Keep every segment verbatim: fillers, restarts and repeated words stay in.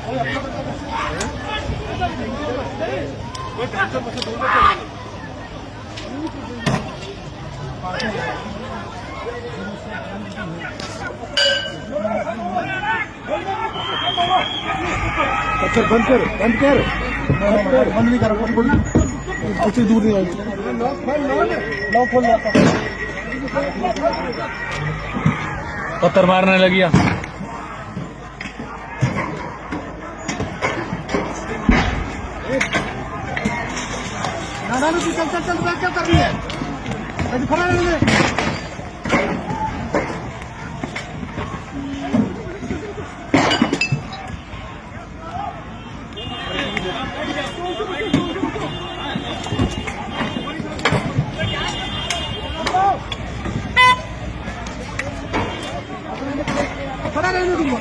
बंद कर, बंद कर, बंद कर। बंद नहीं कर, बंद, बंद। उससे दूर नहीं आएगी। लॉक खोल, लॉक। पत्थर मारने लगी है। ना, ना, ना, तू चल, चल, चल, क्या कर रही है? अरे, खड़ा रहने दे। खड़ा रहने दो।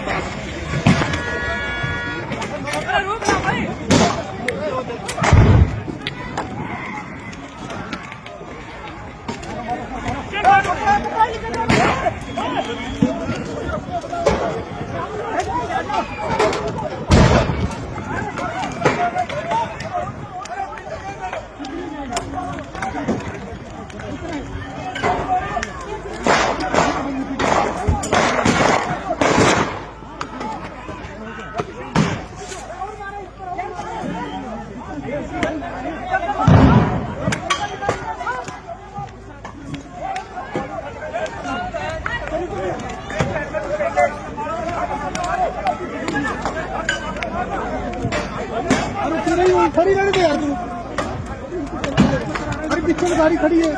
अरे तेरे ही खड़ी रहने दे यार तू। अरे पीछे में गाड़ी खड़ी है।